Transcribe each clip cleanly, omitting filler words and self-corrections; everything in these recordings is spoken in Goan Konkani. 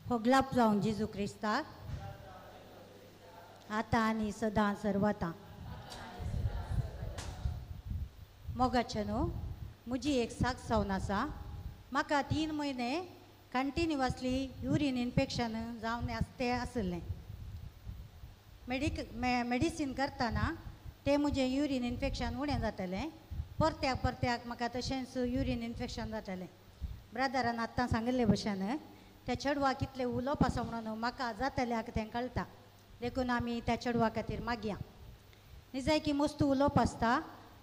होगलाप जावन जेजू क्रिस्ताक आतां आनी सदां सर्वतां. मोगाचें न्हू म्हजी एक साक्ष जावन आसा. म्हाका 3 म्हयने कंटिन्युअसली युरीन इन्फेक्शन जावन आसतें आशिल्लें. मेडिसीन करतना तें म्हजें युरीन इन्फेक्शन उणें जातालें. परत्याक परत्याक म्हाका तशेंच युरीन इन्फेक्शन जातालें. ब्रदरान आत्तां सांगिल्ले भशेन त्या चेडवाक कितलें उलोवप आसा म्हणून म्हाका जातल्याक तें कळटा, देखून आमी त्या चेडवा खातीर मागया. निजायकी मस्त उलोवप आसता,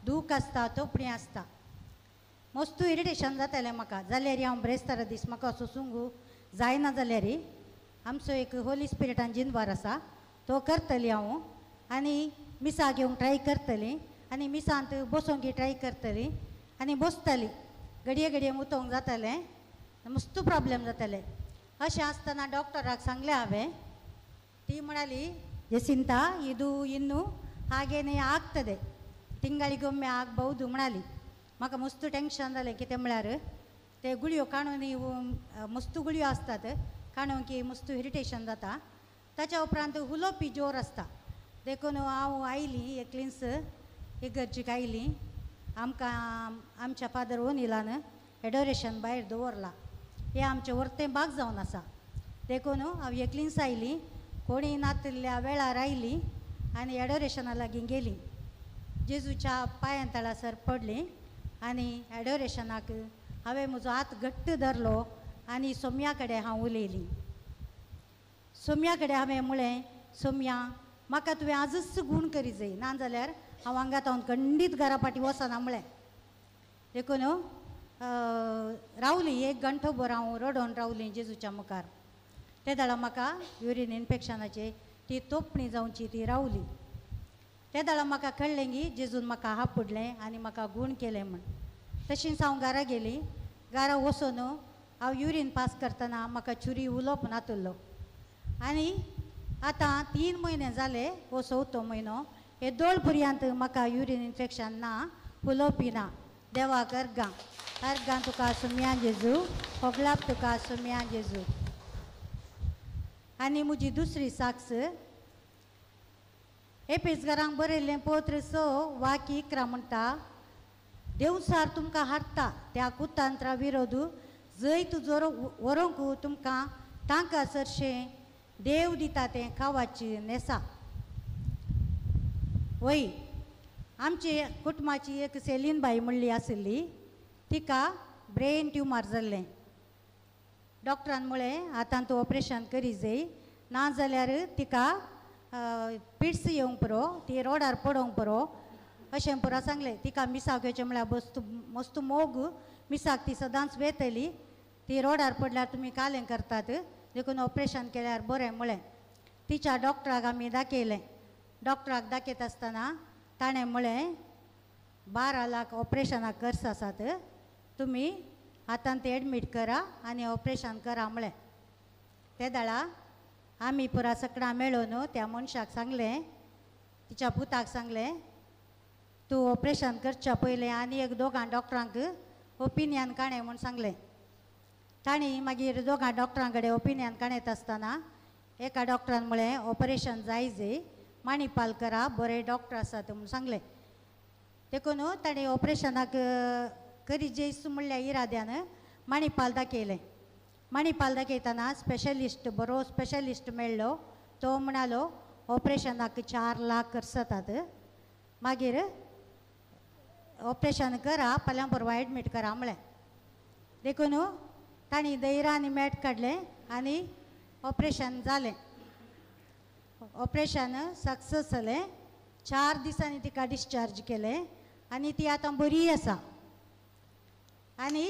दूख आसता, तोपणी आसता, मस्त इरिटेशन जातालें म्हाका. जाल्यार हांव ब्रेस्तारा दीस म्हाका सोसूंक जायना जाल्यार आमचो एक होली स्पिरिटान जिनवार आसा तो करतली हांव आनी मिसाक घेवंक ट्राय करतली आनी मिसांत बसोंक ट्राय करतली आनी बसतली. घडये घडये मुतोंक जातालें, मस्त प्रोब्लेम जातालें. अशें आसतना डॉक्टराक सांगलें हांवें. ती म्हणाली ಜಸಿಂತಾ ಇದು ಇನ್ನು ಹಾಗೇನೆ ಆಗ್ತದೆ, ತಿಂಗಳಿಗೊಮ್ಮೆ ಆಗಬಹುದು म्हणाली. म्हाका मस्त टेंशन जालें. कितें म्हळ्यार ते गुळयो काणून मस्त गुळयो आसतात, काणून की मस्त इरिटेशन जाता. ताच्या उपरांत उलोवपी जोर आसता. देखून हांव आयली एकलींच इगर्जीक आयली. आमकां आमच्या फादर ओनिलान एडोरेशन भायर दवरलां, हें आमचें वर्तें भाग जावन आसा. देखून हांव एकलींच आयली, कोणी नातिल्ल्या वेळार आयली आनी एडोरेशना लागीं गेली. जेजूच्या पांयां तळासर पडली आनी एडोरेशनाक हांवें म्हजो हात घट्ट धरलो आनी सोम्या कडेन हांव उलयली. सोम्या कडेन हांवें म्हळें, सोम्या म्हाका तुवें आजच गूण करी जाय, ना जाल्यार हांव हांगा तावन खंडीत घरा फाटीं वचना म्हळें. देखून रावली एक घंटोभर हांव रडोन रावली जेजूच्या मुखार. ते दाळा म्हाका युरीन इन्फेक्शनाची ती तोपणी जावची ती रावली. ते दाळा म्हाका कळ्ळें की जेजून म्हाका हापडलें आनी म्हाका गूण केलें म्हण. तशींच हांव घरा गेली. घरा वचून हांव युरीन पास करतना म्हाका चुरी उलोवप नातुल्लो. आनी आतां 3 म्हयने जाले, हो 4थो म्हयनो, हे दोळ पर्यंत म्हाका युरीन इन्फेक्शन ना, उलोवपी ना. देवाक अर्गां, अर्गां तुका सुम्या जेजू, होगलाप तुका सुम्या जेजू. आनी म्हजी दुसरी साक्ष एपेसगरांक बरयल्लें पत्र 6:11 म्हणटा, देवसार तुमकां हाडटा त्या कुतांत्रा विरोध जंय तूं जोर व्हरूंक तुमकां तांकां सरशें देव दिता तें खावाची नेसा. वय आमची कुटुंबाची एक सेलीन बाई म्हणली आशिल्ली, तिका ब्रेन ट्युमर जाल्लें. डॉक्टरान म्हळें आतां तूं ऑपरेशन करी जाय, ना जाल्यार तिका पिड्स येवंक पुरो, ती रोडार पडोवंक पुरो अशें पुरो सांगलें. तिका मिसाक वयचें म्हळ्यार बस्तू मस्त मोग, मिसाक ती सदांच वेतली, ती रोडार पडल्यार तुमी कालें करतात, देखून ऑपरेशन केल्यार बरें म्हळें. तिच्या डॉक्टराक आमी दाखयलें. डॉक्टराक दाखयता आसतना ताणें म्हळें 12 लाख ऑपरेशनाक खर्च आसात, तुमी आतां ते एडमीट करा आनी ऑपरेशन करा म्हळें. ते दाळा आमी पुरा सगळां मेळून त्या मनशाक सांगलें, तिच्या पुताक सांगलें, तूं ऑपरेशन करच्या पयलें आनी एक दोगां डॉक्टरांक ओपिनियन काणें म्हूण सांगलें. तांणी मागीर दोगां डॉक्टरां कडेन ओपिनियन काणयत आसतना एका डॉक्टरान म्हळें ऑपरेशन जाय जाय, माणिपाल करा, बरे डॉक्टर आसात म्हूण सांगलें. देखून ताणें ऑपरेशनाक करी जैस म्हणल्या इराद्यान माणिपाल दाखयलें. माणिपाल दाखयतना स्पेशलिस्ट बरो स्पेशलिस्ट मेळ्ळो. तो म्हणालो ऑपरेशनाक 4 लाख खर्च जातात, मागीर ऑपरेशन करा, फाल्यां परवां एडमीट करा म्हळें. देखून तांणी धैर्यान मॅट काडलें आनी ऑपरेशन जालें. ऑपरेशन सक्सेस जालें. 4 दिसांनी तिका डिस्चार्ज केलें आनी ती आतां बरी आसा. आनी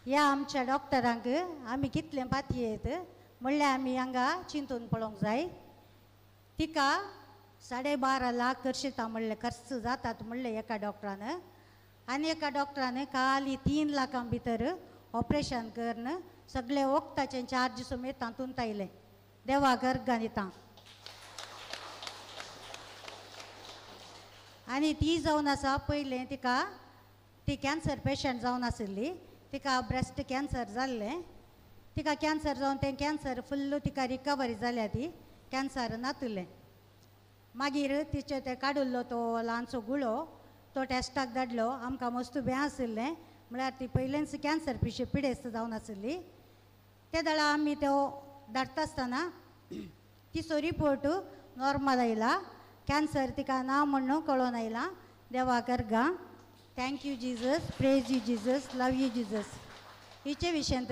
ह्या आमच्या डॉक्टरांक आमी कितलें पातयेत म्हणल्यार आमी हांगा चिंतून पळोवंक जाय. तिका 12.5 लाख खर्च म्हणलें, खर्च जातात म्हणलें एका डॉक्टरान, आनी एका डॉक्टरान खाली 3 लाखां भितर ऑपरेशन करून सगळे वखदाचे चार्ज समेत तातूंत आयले. देवाक अर्गां दिता. आनी ती जावन आसा पयलें तिका ती कॅन्सर पेशंट जावन आशिल्ली, तिका ब्रेस्ट कॅन्सर जाल्लें. तिका कॅन्सर जावन तें कॅन्सर फुल्ल तिका रिकवरी जाल्या ती कॅन्सर नातुलें. मागीर तिचें तें काडिल्लो तो ल्हानसो गुळो तो टेस्टाक धाडलो. आमकां मस्त बें आशिल्लें म्हळ्यार ती पयलेंच कॅन्सर पिशे पिडेस्त जावन आशिल्ली. ते वेळार आमी तो धाडटा आसतना तिचो रिपोर्ट नॉर्मल आयला, कॅन्सर तिका ना म्हणून कळोन आयला. देवा करगा. Thank you Jesus, praise you Jesus, love you Jesus. हिचे विशयांत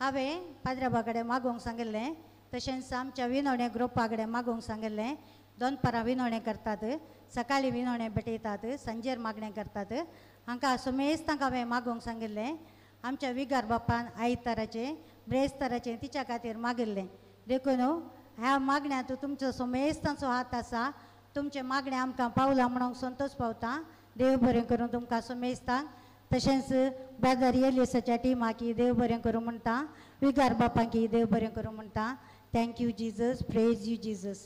हांवें पाद्राबा कडेन मागोवंक सांगिल्लें, तशेंच आमच्या विनोणे ग्रुपा कडेन मागोवंक सांगिल्लें. दनपारां विनोणे करतात, सकाळीं विनोणे भेटयतात, सांजेर मागणें करतात. हांकां समेस्तांक हांवें मागोवंक सांगिल्लें. आमच्या विगार बापान आयताराचें ब्रेस्ताराचें तिच्या खातीर मागिल्लें. देखून ह्या मागण्यांत तुमचो समेस्तांचो हात आसा. तुमचें मागणें आमकां पावलां म्हणूंक संतोश पावता. देव बरें करूं तुमकां समेस्तांक. तशेंच ब्रदर एलिसाच्या टिमाकी देव बरें करूं म्हणटा, विगार बापांकी देव बरें करूं म्हणटा. Thank you Jesus, praise you Jesus.